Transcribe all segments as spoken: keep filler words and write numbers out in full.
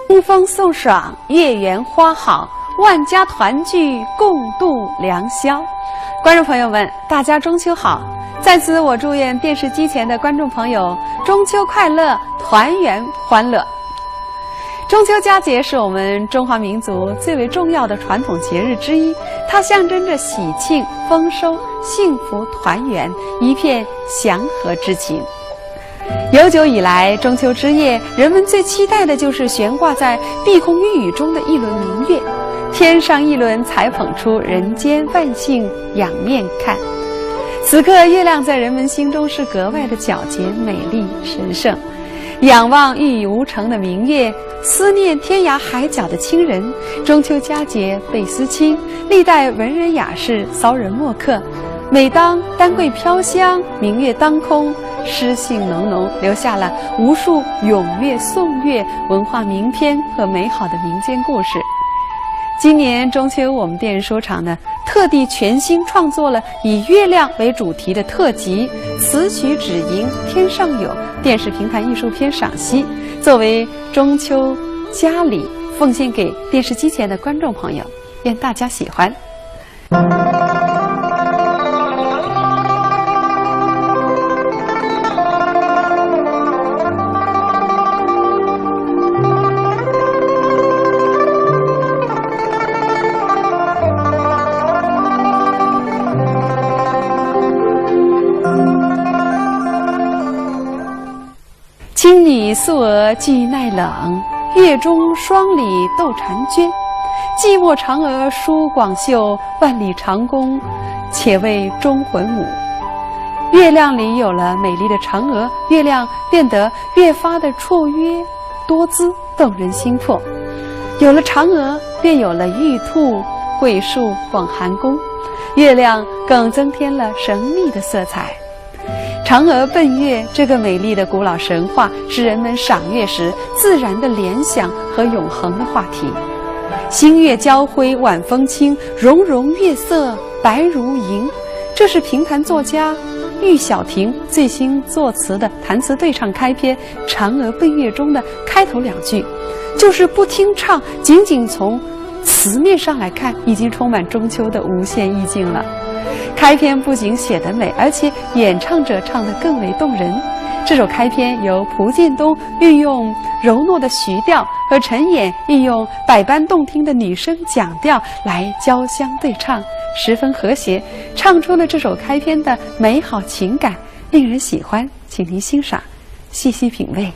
清风送爽，月圆花好，万家团聚，共度良宵。观众朋友们，大家中秋好！在此，我祝愿电视机前的观众朋友中秋快乐，团圆欢乐。中秋佳节是我们中华民族最为重要的传统节日之一，它象征着喜庆、丰收、幸福、团圆，一片祥和之情。 悠久以来，中秋之夜，人们最期待的就是悬挂在碧空玉宇中的一轮明月。天上一轮，才捧出人间万姓仰面看。此刻，月亮在人们心中是格外的皎洁、美丽、神圣。仰望一语无成的明月，思念天涯海角的亲人。中秋佳节倍思亲，历代文人雅士骚人墨客，每当丹桂飘香， 明月当空，诗兴浓浓，留下了无数咏月颂月、文化名篇和美好的民间故事。今年中秋，我们电视书场呢，特地全新创作了以月亮为主题的特辑，词曲只吟天上有，电视评弹艺术篇赏析，作为中秋佳礼，奉献给电视机前的观众朋友，愿大家喜欢。 青女素娥俱耐冷，月中霜里斗婵娟。寂寞嫦娥舒广袖，万里长弓且为忠魂舞。月亮里有了美丽的嫦娥，月亮变得越发的绰约多姿，动人心魄。有了嫦娥，便有了玉兔、桂树、广寒宫，月亮更增添了神秘的色彩。 嫦娥奔月这个美丽的古老神话，是人们赏月时自然的联想和永恒的话题。星月交辉晚风轻，融融月色白如银。这是评弹作家庾小庭最新作词的弹词对唱开篇《嫦娥奔月》中的开头两句，就是不听唱，仅仅从 词面上来看，已经充满中秋的无限意境了。开篇不仅写得美，而且演唱者唱得更为动人。这首开篇由蒲剑东运用柔糯的徐调，和陈演运用百般动听的女声讲调来交相对唱，十分和谐，唱出了这首开篇的美好情感，令人喜欢。请您欣赏，细细品味。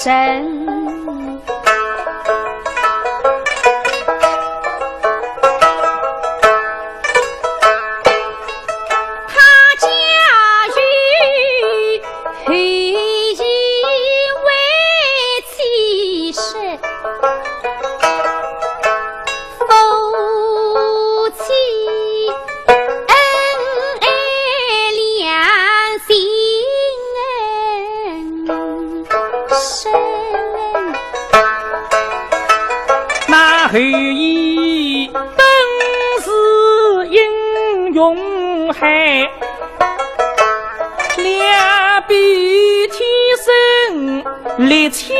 人。他家有后羿为妻室，夫妻恩爱两情深。那后羿本是英雄汉，两臂天生利千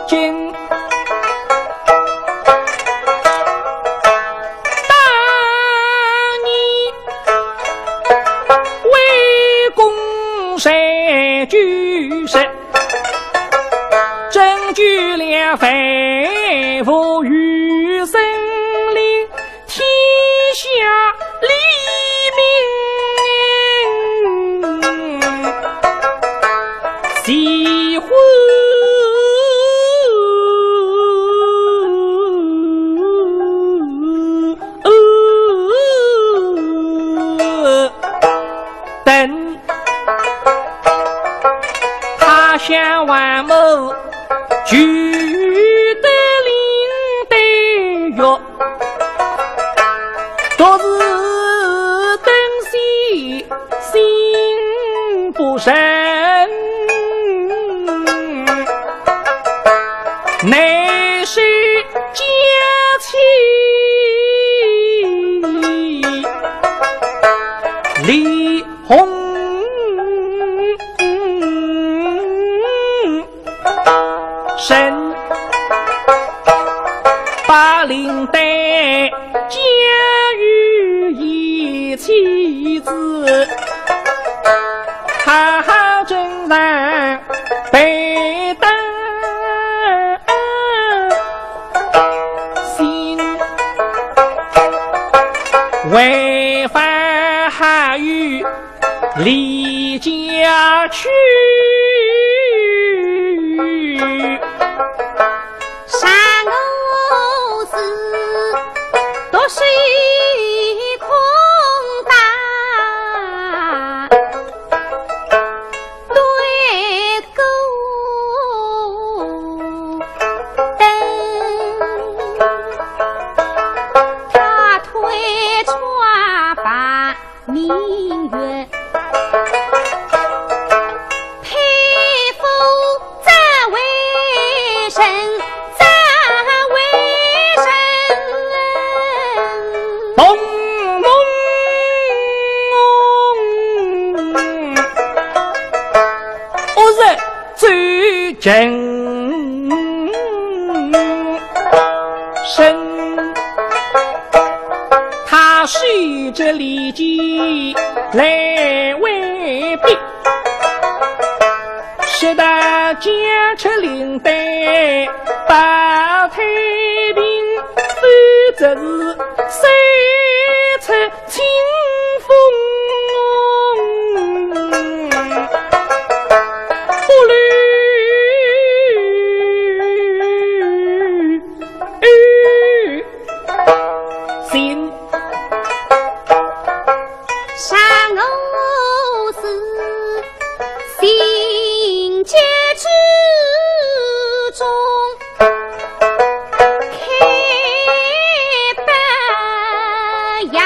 斤。 当年为公徇救时，拯救了万物于森林，天下黎民齐欢。 等他乡万物聚得灵丹药，独是灯仙心不神，难收佳期。李 红绳，把灵丹交与妻子，好好珍藏备当心。为父还有 离家去。常我是独守空当，对孤灯，他推窗望 明月，佩服这位神，这位神。咚咚。我是最近 身，他守着离间来回避，说道：交出灵丹保太平，否则是三出清风。不留 心。常我是心结之中开不呀。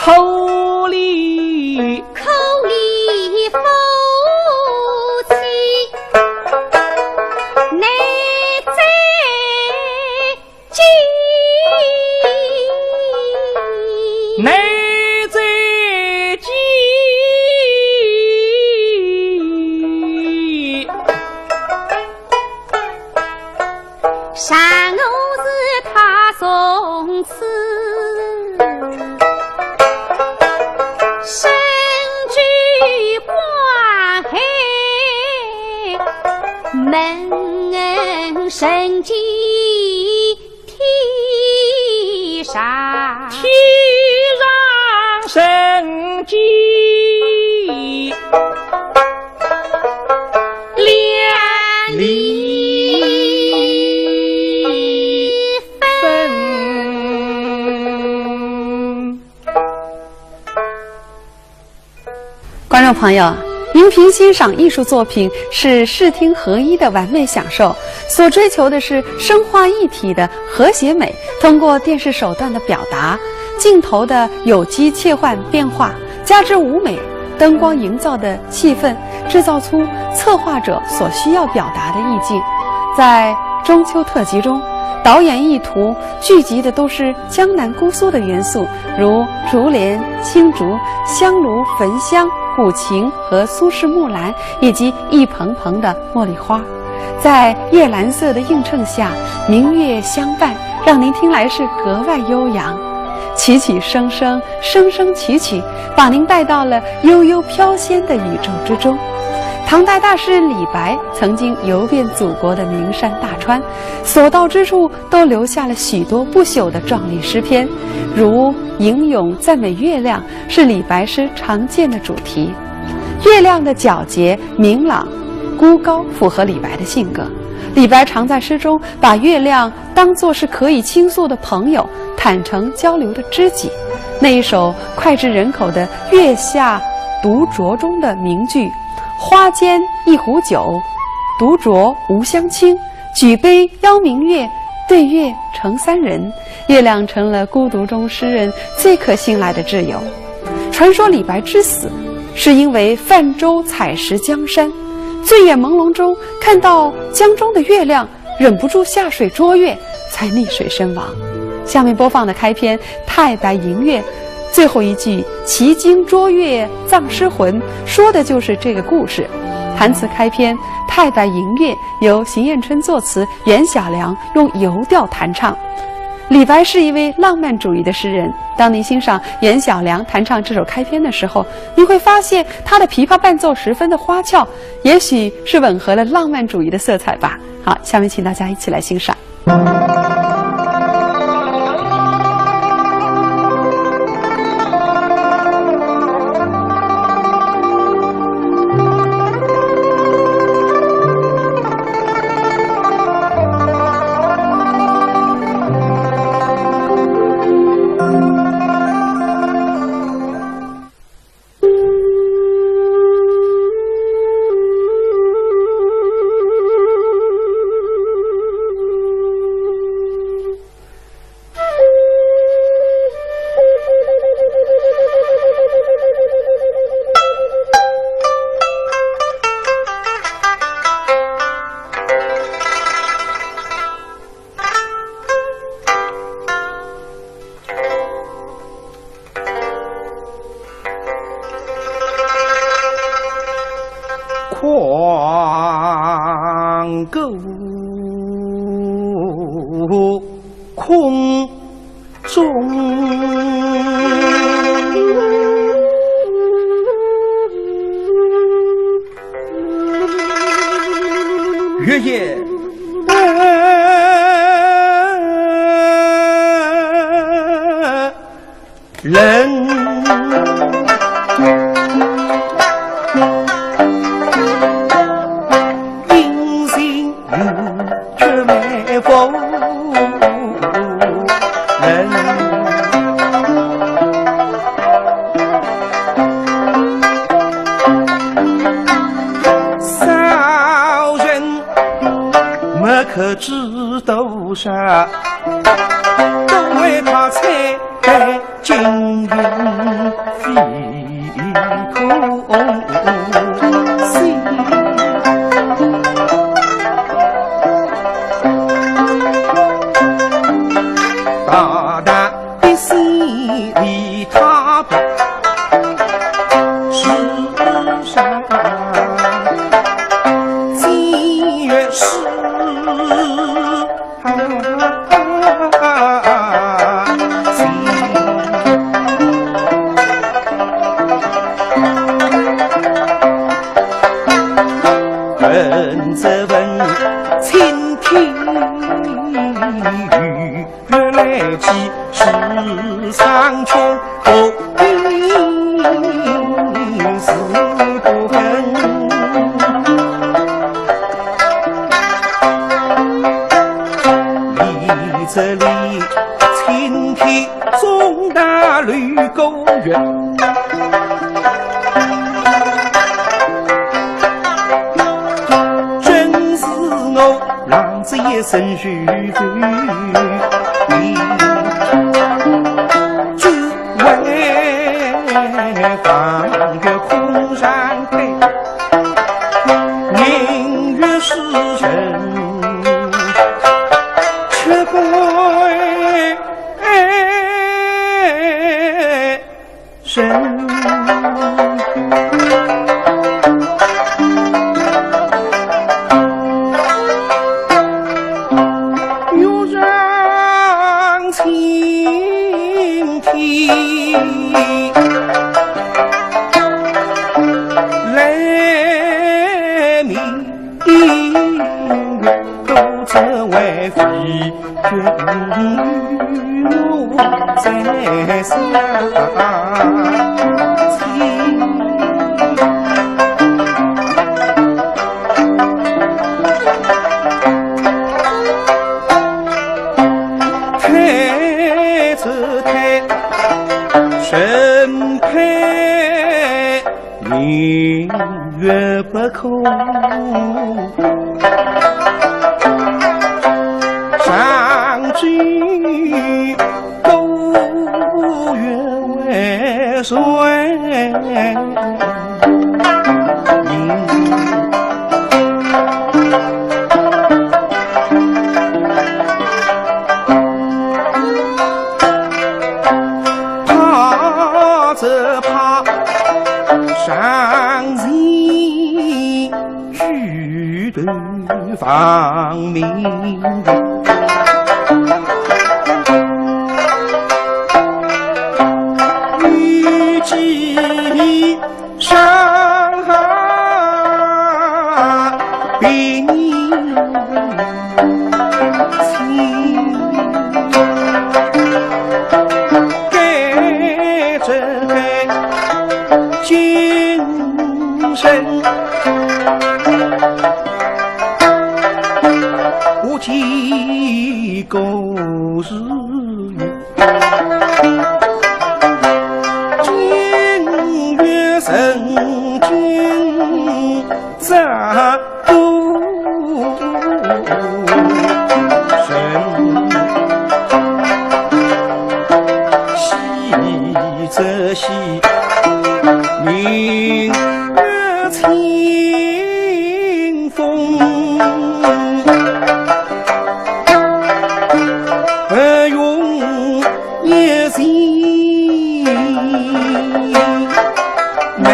不离，可怜夫妻难再见，难再见。 然我是他从此身居关海，门神见天上，天上神见。 两离分。观众朋友，荧屏欣赏艺术作品是视听合一的完美享受，所追求的是声画一体的和谐美，通过电视手段的表达，镜头的有机切换变化，加之舞美、灯光营造的气氛，制造出策划者所需要表达的意境。在中秋特辑中，导演意图聚集的都是江南姑苏的元素，如竹联、青竹、香炉、焚香、古琴和苏式木兰，以及一捧捧的茉莉花。在夜蓝色的映衬下，明月相伴，让您听来是格外悠扬。 起起声声，声声起起，把您带到了悠悠飘仙的宇宙之中。唐代大诗人李白曾经游遍祖国的名山大川，所到之处都留下了许多不朽的壮丽诗篇，如吟咏赞美月亮是李白诗常见的主题。月亮的皎洁、明朗、孤高，符合李白的性格。李白常在诗中把月亮 当作是可以倾诉的朋友，坦诚交流的知己。那一首脍炙人口的《月下独酌》中的名句“花间一壶酒，独酌无相亲。举杯邀明月，对月成三人。”月亮成了孤独中诗人最可信赖的挚友。传说李白之死，是因为泛舟采石江山，醉眼朦胧中看到江中的月亮， 忍不住下水捉月，才溺水身亡。下面播放的开篇《太白吟月》，最后一句“其经捉月葬尸魂”，说的就是这个故事。弹词开篇《太白吟月》由邢晏春作词，袁小良用游调弹唱。李白是一位浪漫主义的诗人，当您欣赏袁小良弹唱这首开篇的时候，您会发现他的琵琶伴奏十分的花俏，也许是吻合了浪漫主义的色彩吧。 好，下面请大家一起来欣赏。这份青天与月来寄，世上穷苦是不分。你这里青天中大绿勾月， 真是我浪子一身虚浮，只为望月空山飞，宁愿是人，却不为 人。欲上青天来明月，都只为飞 君与我在相亲。太子太，身配明月不可 上举勾月为谁？怕只怕上前 举头望明月，与寄上别人 情。该只恨今生无期过日月。今月曾经 这不成，喜则喜，明月清风，何用 一心难。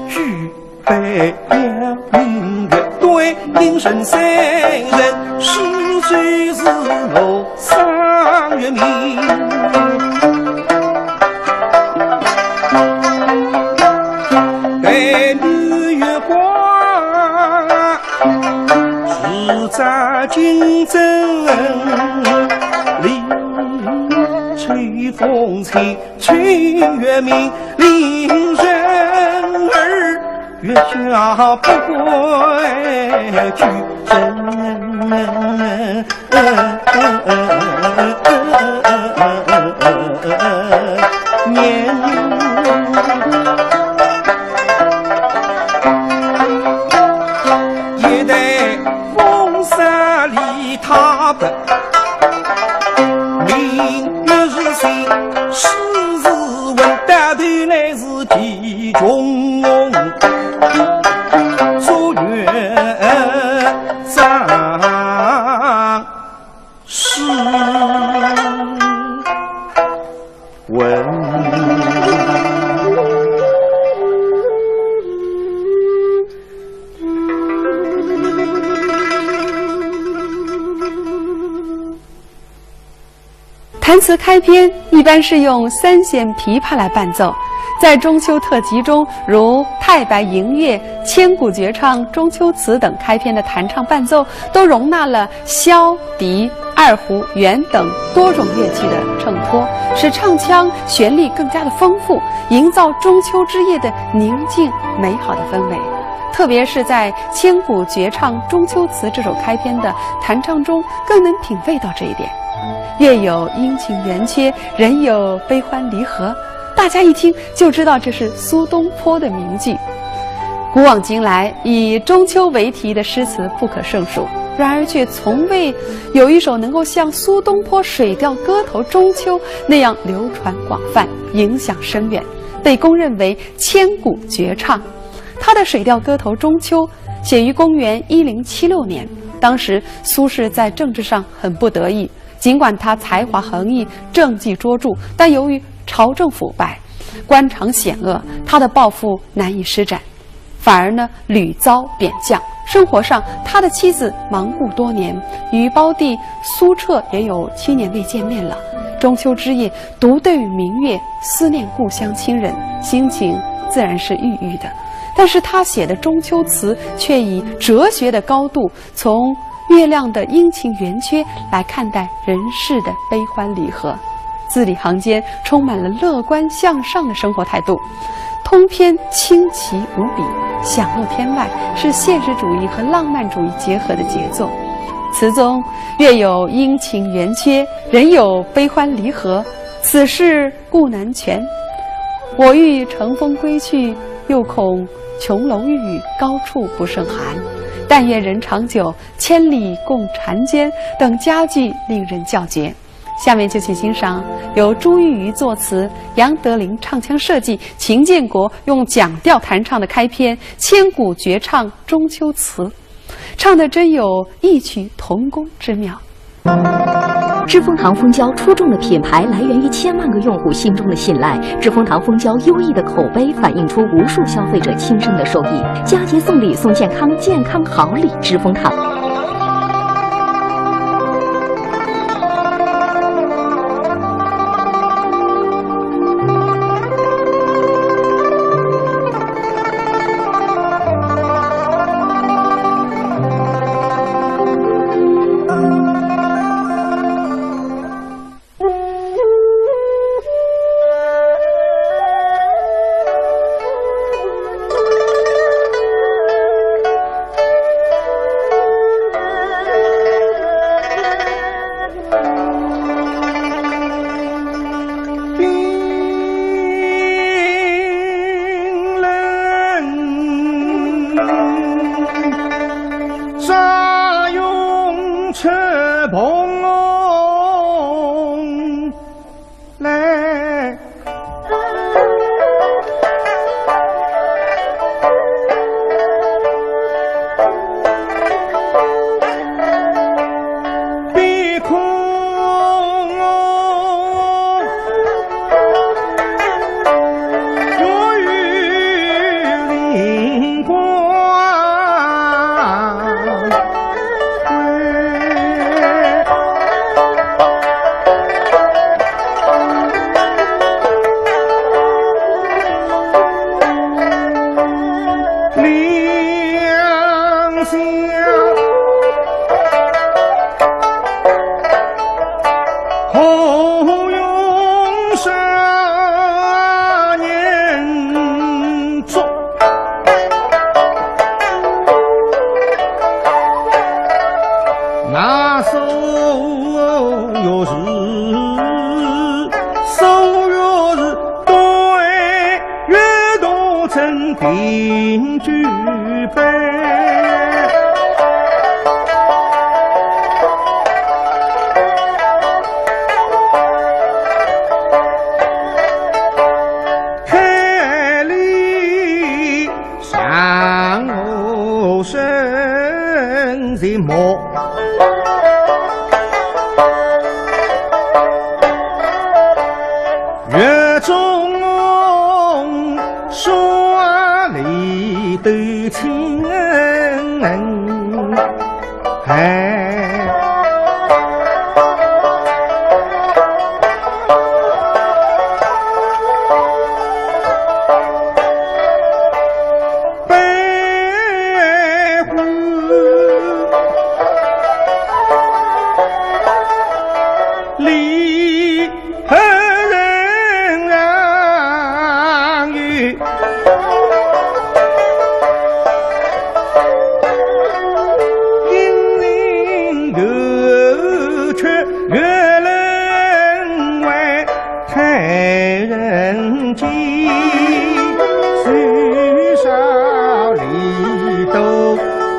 举杯邀明月，对影成三人，诗酒是我 赏月明。待明月光，自照金针，里吹风吹吹月明，令人儿月下不归居。 一代风沙里踏白，明月是谁？世事问，到头来是 其穷，做月上是问。词开篇一般是用三弦琵琶来伴奏，在中秋特辑中，如《太白迎月》《千古绝唱》《中秋词》等开篇的弹唱伴奏，都容纳了箫、笛、二胡、磬等多种乐器的衬托，使唱腔旋律更加的丰富，营造中秋之夜的宁静美好的氛围。特别是在《千古绝唱·中秋词》这首开篇的弹唱中，更能体味到这一点。月有阴晴圆缺，人有悲欢离合，大家一听就知道这是苏东坡的名句。古往今来，以中秋为题的诗词不可胜数，然而却从未有一首能够像苏东坡《水调歌头·中秋》那样流传广泛、影响深远，被公认为千古绝唱。他的《水调歌头·中秋》写于公元一零七六年，当时苏轼在政治上很不得意，尽管他才华横溢，政绩卓著，但由于朝政腐败，官场险恶，他的抱负难以施展，反而呢屡遭贬降。生活上，他的妻子亡故多年，与胞弟苏彻也有七年未见面了。中秋之夜，独对明月，思念故乡亲人，心情自然是郁郁的。但是他写的中秋词却以哲学的高度，从月亮的阴晴圆缺来看待人世的悲欢离合。字里行间充满了乐观向上的生活态度，通篇清奇无比，响落天外，是现实主义和浪漫主义结合的杰作。词中月有阴晴圆缺，人有悲欢离合，此事 故难全。我欲乘风归去，又恐琼楼玉宇，高处不胜寒。但愿人长久，千里共婵娟等佳句令人叫绝。下面就请欣赏由朱玉瑜作词、杨德林唱腔设计、秦建国用蒋调弹唱的开篇《千古绝唱·中秋词》。 唱得真有异曲同工之妙。知蜂堂蜂胶出众的品牌来源于千万个用户心中的信赖。知蜂堂蜂胶优异的口碑反映出无数消费者亲身的受益。佳节送礼送健康，健康好礼知蜂堂。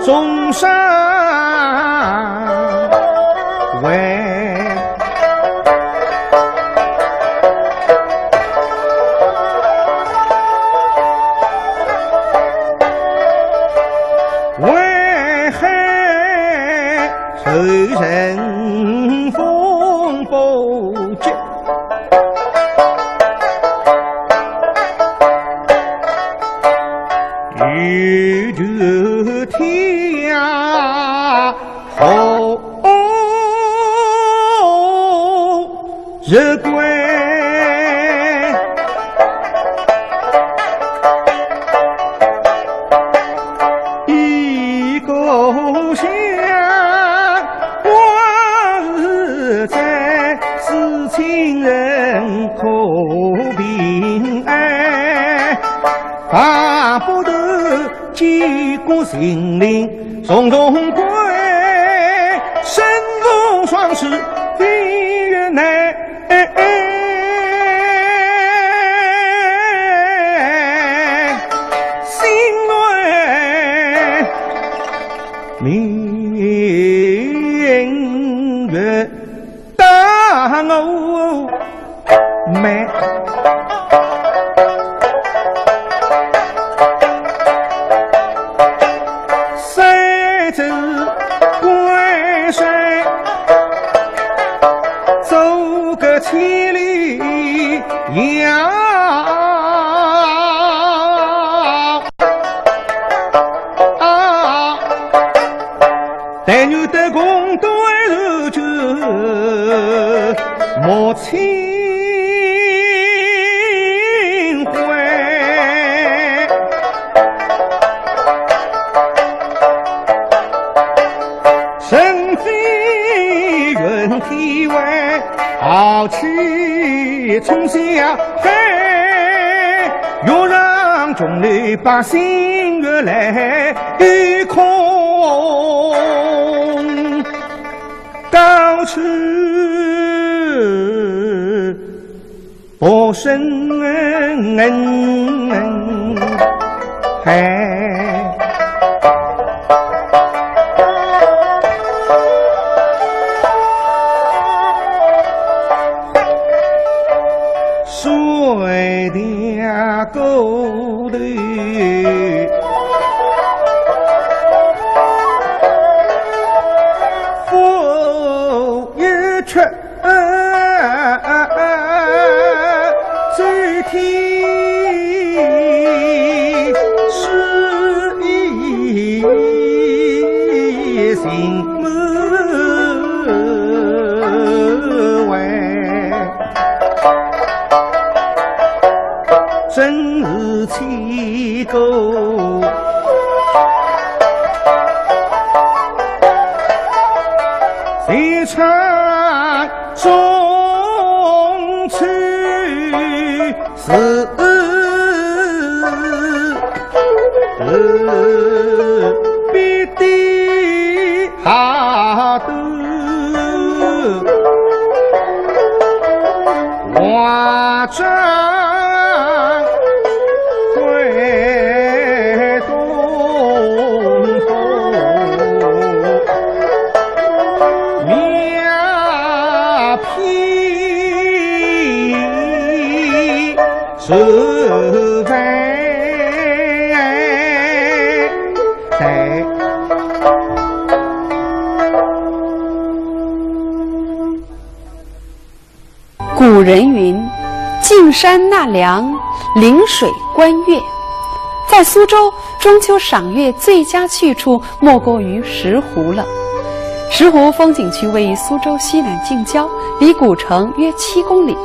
中山为，为海受人风不及。 与这天下日归，一个想我是在，是亲人可平安。 巴不得见个心灵重重归，生逢双世飞云南。心内明月 当我美。谁知关山走个千里呀。 但愿得共对日久，莫轻回。人非云天外，豪气冲霄海。 欲让众里百姓越来越空高处不胜寒。 水调歌头，浮一曲，醉天是一心门外。 真是千古。谁唱中秋是必定 下头华章归东风，妙品 是非对。古人云：“近山纳凉，临水观月。”在苏州，中秋赏月最佳去处莫过于石湖了。石湖风景区位于苏州西南近郊，离古城约七公里。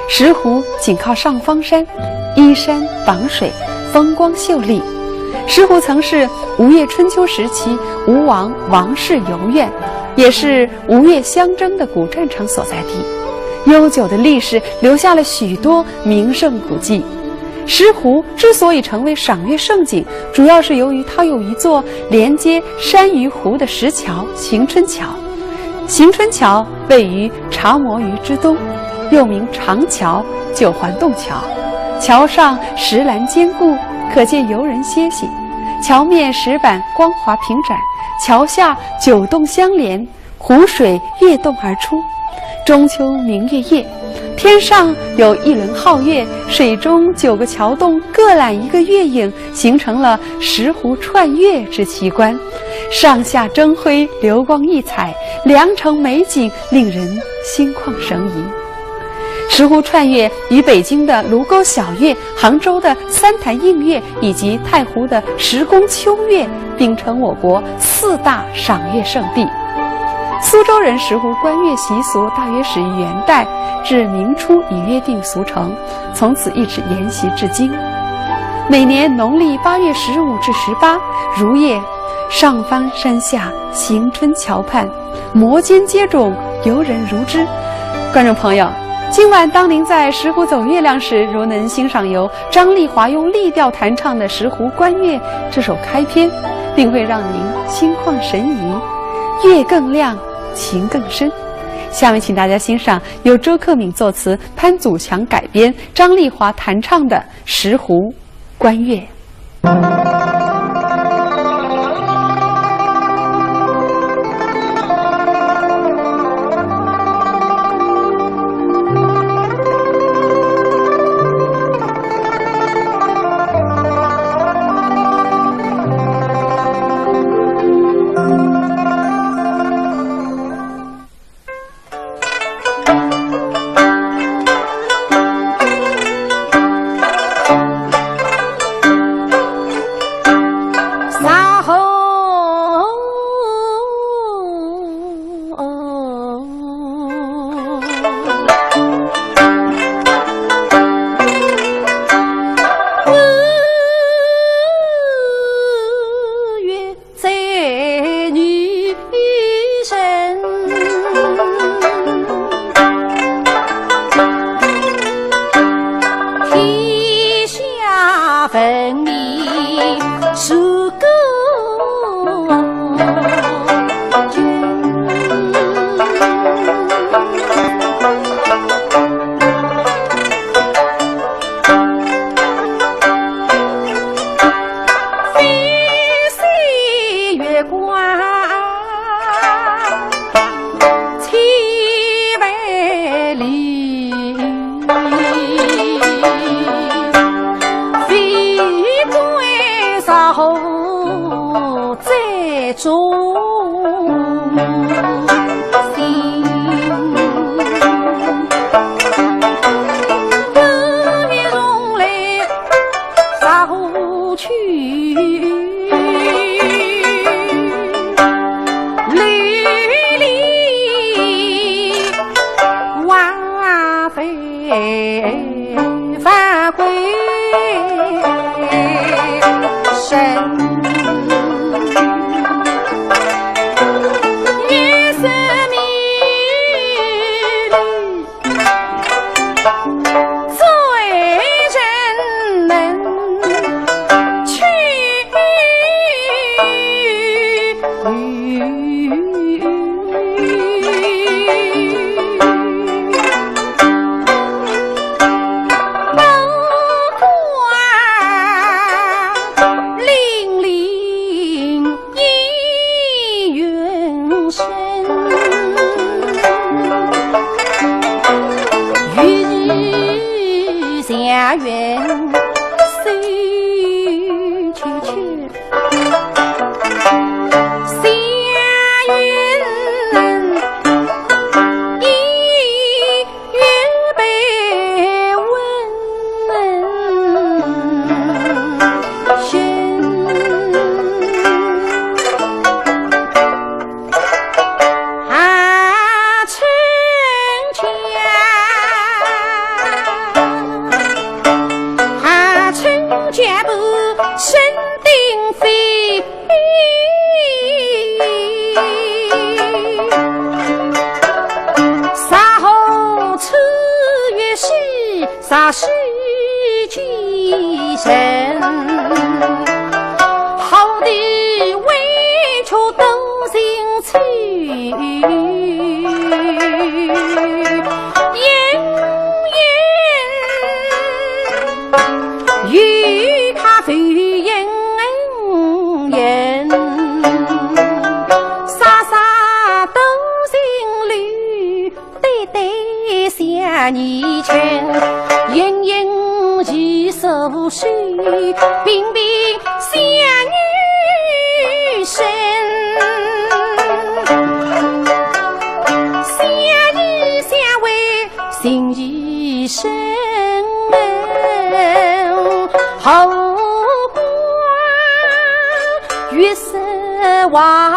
石湖紧靠上方山，依山傍水，风光秀丽。石湖曾是吴越春秋时期吴王王室游院，也是吴越相争的古战场所在地。悠久的历史留下了许多名胜古迹。石湖之所以成为赏月胜景，主要是由于它有一座连接山与湖的石桥——行春桥。行春桥位于茶磨鱼之东，又名长桥、九环洞桥。桥上石栏坚固，可见游人歇息。桥面石板光滑平展，桥下九洞相连，湖水跃动而出。中秋明月夜，天上有一轮皓月，水中九个桥洞各揽一个月影，形成了石湖串月之奇观。上下争辉，流光溢彩，良辰美景，令人心旷神怡。 石湖串月与北京的卢沟晓月、杭州的三潭映月以及太湖的石宫秋月并称我国四大赏月圣地。苏州人石湖观月习俗大约始于元代，至明初已约定俗成，从此一直沿袭至今。每年农历八月十五至十八，如夜上方山下，行春桥畔， 摩肩接踵，游人如织。观众朋友，今晚当您在石湖走月亮时，如能欣赏由张丽华用丽调弹唱的《石湖观月》这首开篇，定会让您心旷神怡，月更亮，情更深。下面请大家欣赏由周克敏作词、潘祖强改编、张丽华弹唱的《石湖 观月。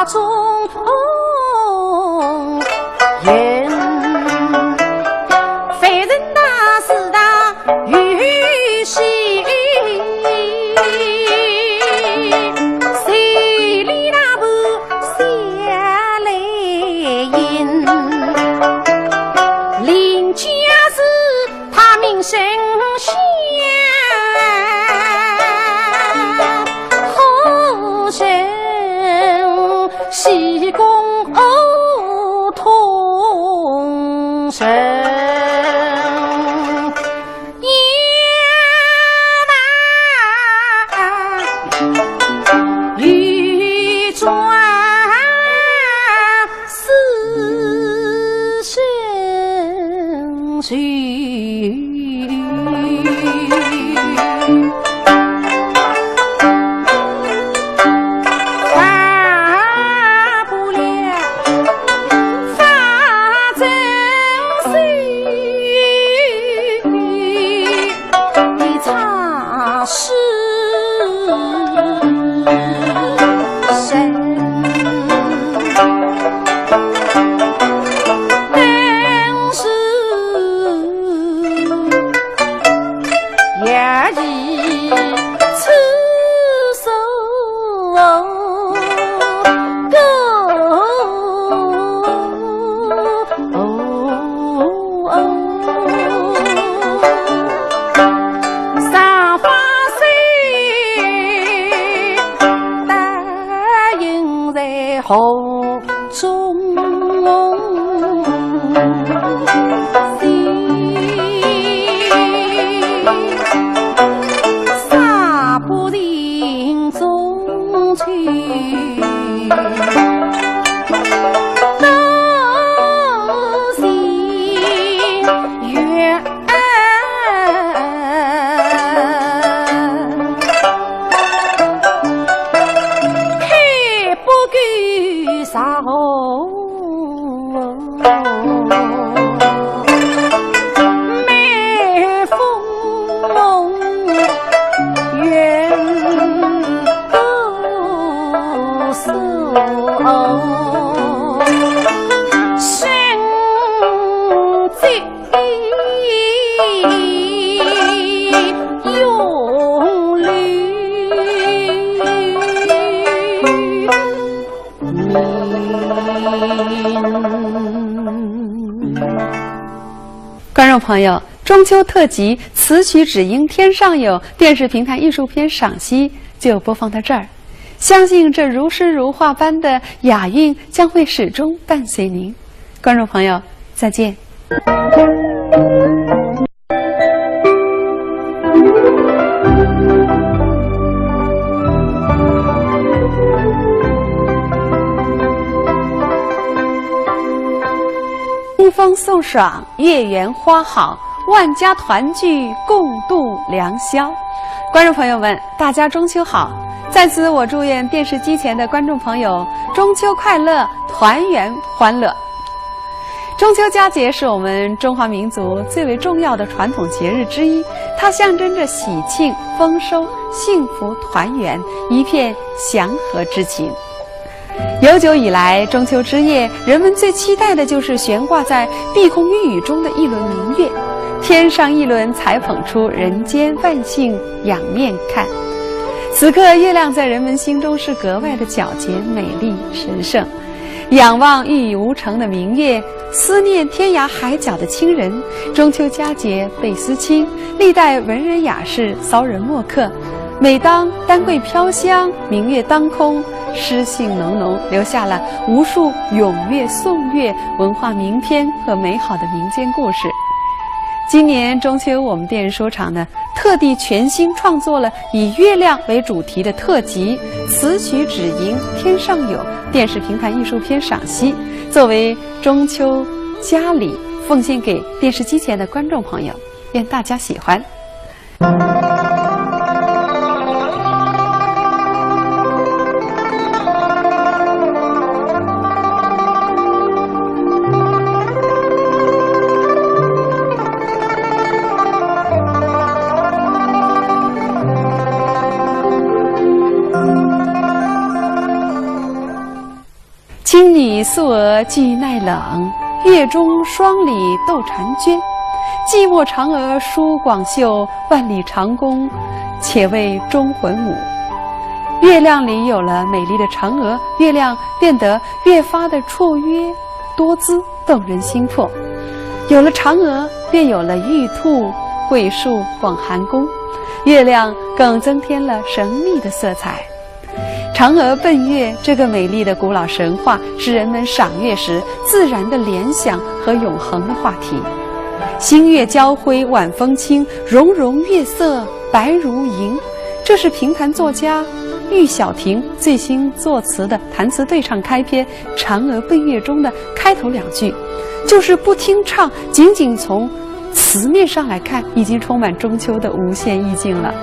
中云，凡人大是大有心，谁理那盘夏来音，邻家是 他名声响，何人喜功同生？雁呐，欲转 四声愁。大不了发真心，一场 是人。但是也已此手够。 哦，哦，上花水，答应在河中心，沙不停中去。 观众朋友，中秋特辑词曲只应天上有电视评弹艺术篇赏析就播放到这儿。相信这如诗如画般的雅韵将会始终伴随您。观众朋友，再见。 清风送爽，月圆花好，万家团聚，共度良宵。观众朋友们，大家中秋好！在此，我祝愿电视机前的观众朋友中秋快乐，团圆欢乐。中秋佳节是我们中华民族最为重要的传统节日之一，它象征着喜庆、丰收、幸福、团圆，一片祥和之情。 悠久以来，中秋之夜，人们最期待的就是悬挂在碧空玉宇中的一轮明月。天上一轮，才捧出人间万姓仰面看。此刻，月亮在人们心中是格外的皎洁、美丽、神圣。仰望一语无成的明月，思念天涯海角的亲人。中秋佳节倍思亲，历代文人雅士、骚人墨客， 每当丹桂飘香，明月当空，诗兴浓浓，留下了无数咏月、颂月、文化名篇和美好的民间故事。今年中秋，我们电视书场呢，特地全新创作了以月亮为主题的特辑《词曲只应天上有》电视评弹艺术篇赏析，作为中秋佳礼，奉献给电视机前的观众朋友。愿大家喜欢。 《青女素娥寄奈冷，月中霜里斗婵娟。寂寞嫦娥舒广袖，万里长弓且为忠魂舞。月亮里有了美丽的嫦娥，月亮变得越发的绰约多姿，动人心魄。有了嫦娥，便有了玉兔、桂树、广寒宫，月亮更增添了神秘的色彩。 嫦娥奔月这个美丽的古老神话，是人们赏月时自然的联想和永恒的话题。星月交辉晚风轻，融融月色白如银。这是评弹作家庾小庭最新作词的弹词对唱开篇《嫦娥奔月》中的开头两句，就是不听唱，仅仅从 词面上来看，已经充满中秋的无限意境了。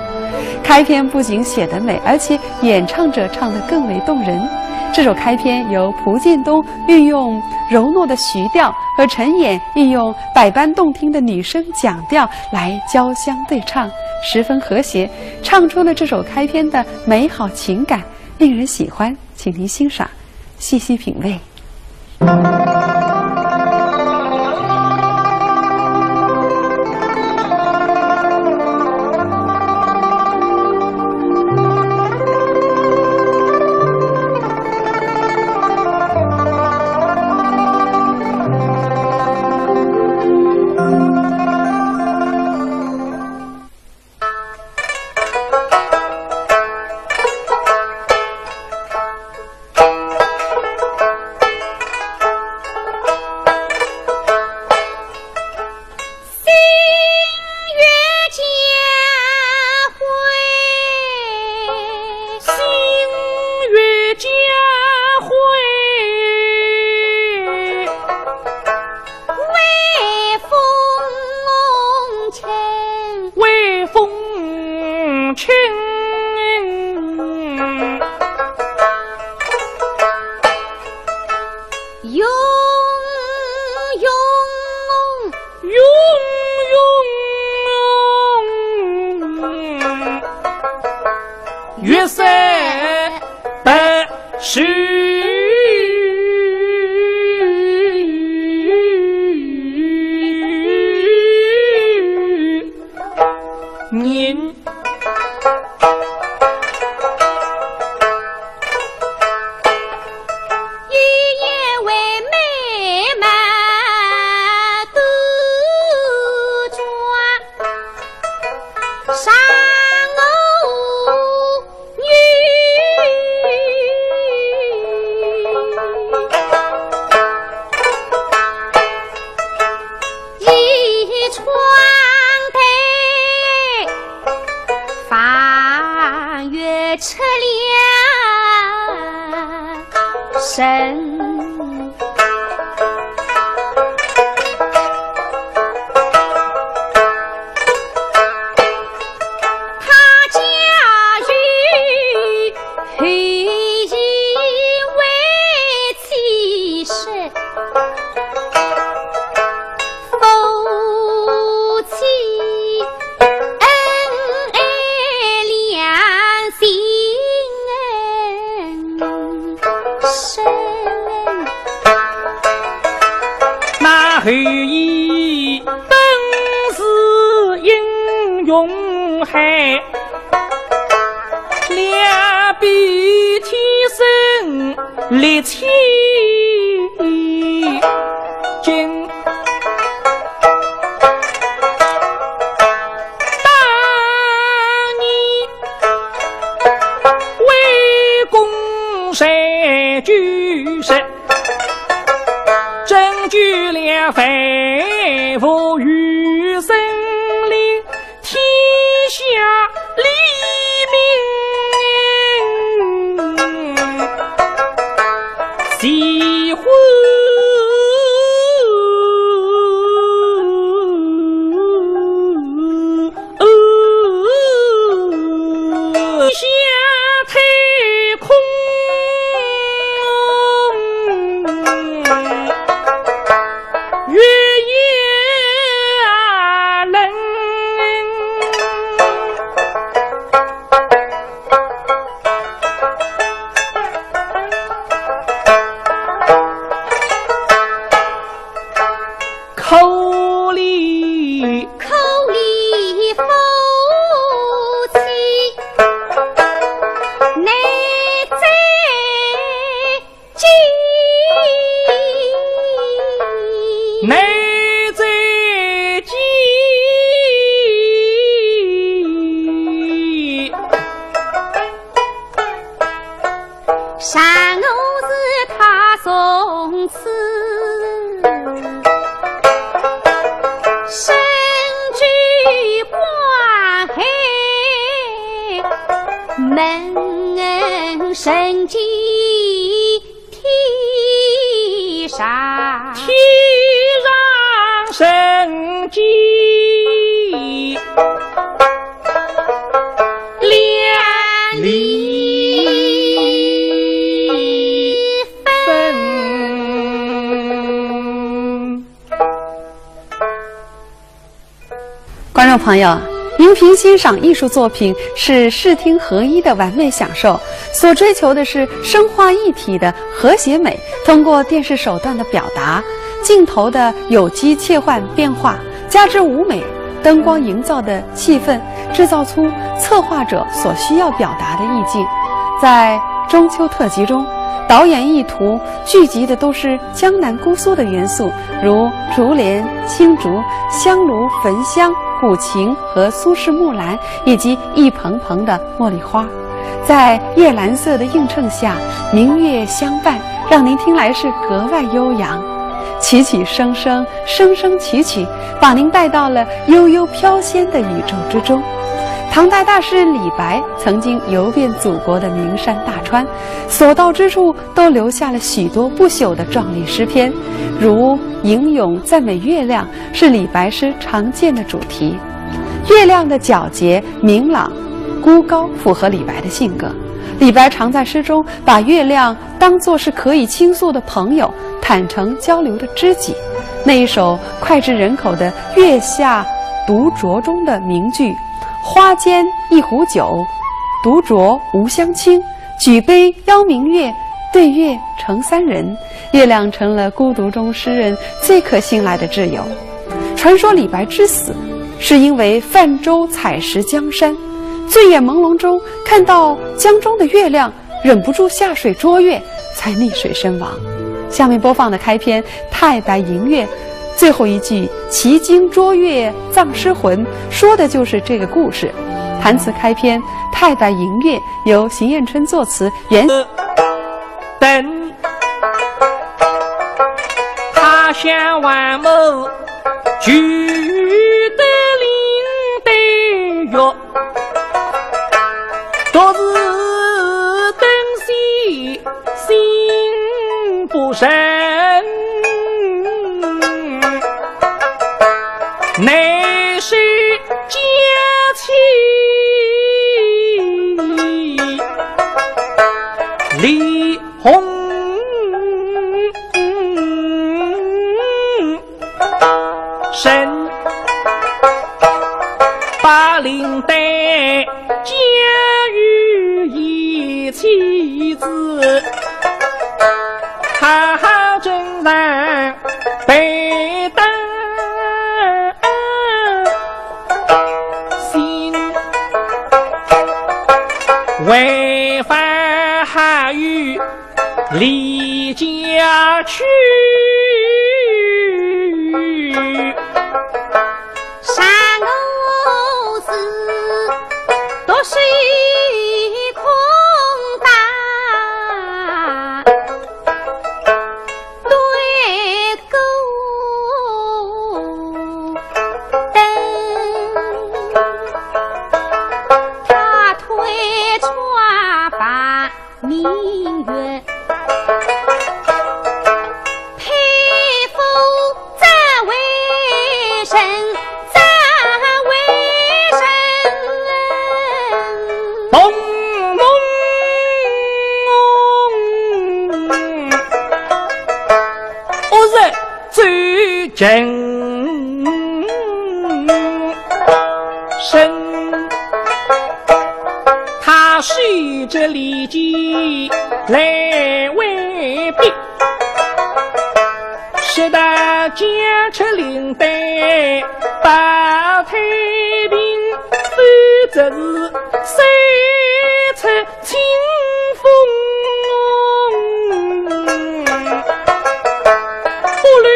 开篇不仅写得美，而且演唱者唱得更为动人。这首开篇由蒲剑东运用柔糯的徐调，和陈演运用百般动听的女声讲调来交相对唱，十分和谐，唱出了这首开篇的美好情感，令人喜欢。请您欣赏，细细品味。新月交辉，新月交辉，微风轻，微风轻。 云云云云，月色白如银。 一夜为美满多妆，伤我 女。倚窗台，望月出良辰。 他家有后羿为妻室，夫妻恩爱两情深。 那后羿本是英雄汉，两臂天生利千斤。 当年为公弑君时，拯救了万物余生，令天下黎民齐欢。 下太空，月夜冷。生计两离分。 观众朋友，荧屏欣赏艺术作品是视听合一的完美享受，所追求的是声画一体的和谐美，通过电视手段的表达，镜头的有机切换变化，加之舞美、灯光营造的气氛，制造出策划者所需要表达的意境。在中秋特辑中，导演意图聚集的都是江南姑苏的元素，如竹帘、青竹、香炉、焚香、古琴和苏式木兰，以及一蓬蓬的茉莉花。在夜蓝色的映衬下，明月相伴，让您听来是格外悠扬。起起声声，声声起起，把您带到了悠悠飘仙的宇宙之中。唐代大诗人李白曾经游遍祖国的名山大川，所到之处都留下了许多不朽的壮丽诗篇，如吟咏赞美月亮，是李白诗常见的主题。月亮的皎洁、明朗、孤高，符合李白的性格。李白常在诗中把月亮当作是可以倾诉的朋友，坦诚交流的知己。那一首脍炙人口的《月下独酌》中的名句“花间一壶酒，独酌无相亲。举杯邀明月，对月成三人”，月亮成了孤独中诗人最可信赖的挚友。传说李白之死，是因为泛舟采石江山，醉眼朦胧中看到江中的月亮，忍不住下水捉月，才溺水身亡。下面播放的开篇《太白吟月》，最后一句“其经捉月葬尸魂”，说的就是这个故事。弹词开篇《太白吟月》由邢晏春作词，原等他乡万物，聚得灵对月。 独自登仙心不神，乃是佳期离红 生。八灵丹皆与一妻子，好好珍藏备当心，为发好运 离家去。三个字，都是空谈。对过灯，他推窗望 明月，佩服这位神，这位神。蒙蒙，我是最近 生，他守着离间来回避，说道：家出灵丹保太平，否则是三出 清风不留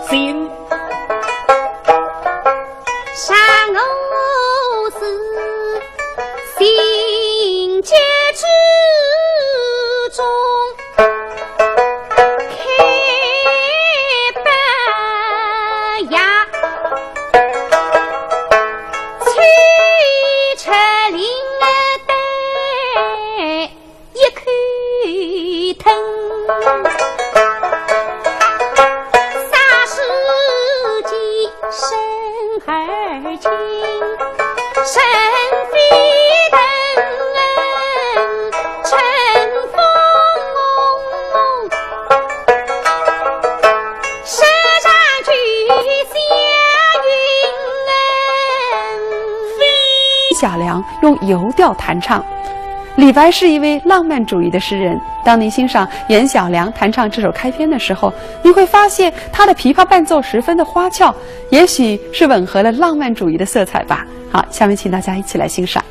心。山河是心结之中。 开不呀，小良用游调弹唱。李白是一位浪漫主义的诗人，当您欣赏严小良弹唱这首开篇的时候，你会发现他的琵琶伴奏十分的花俏，也许是吻合了浪漫主义的色彩吧。好，下面请大家一起来欣赏。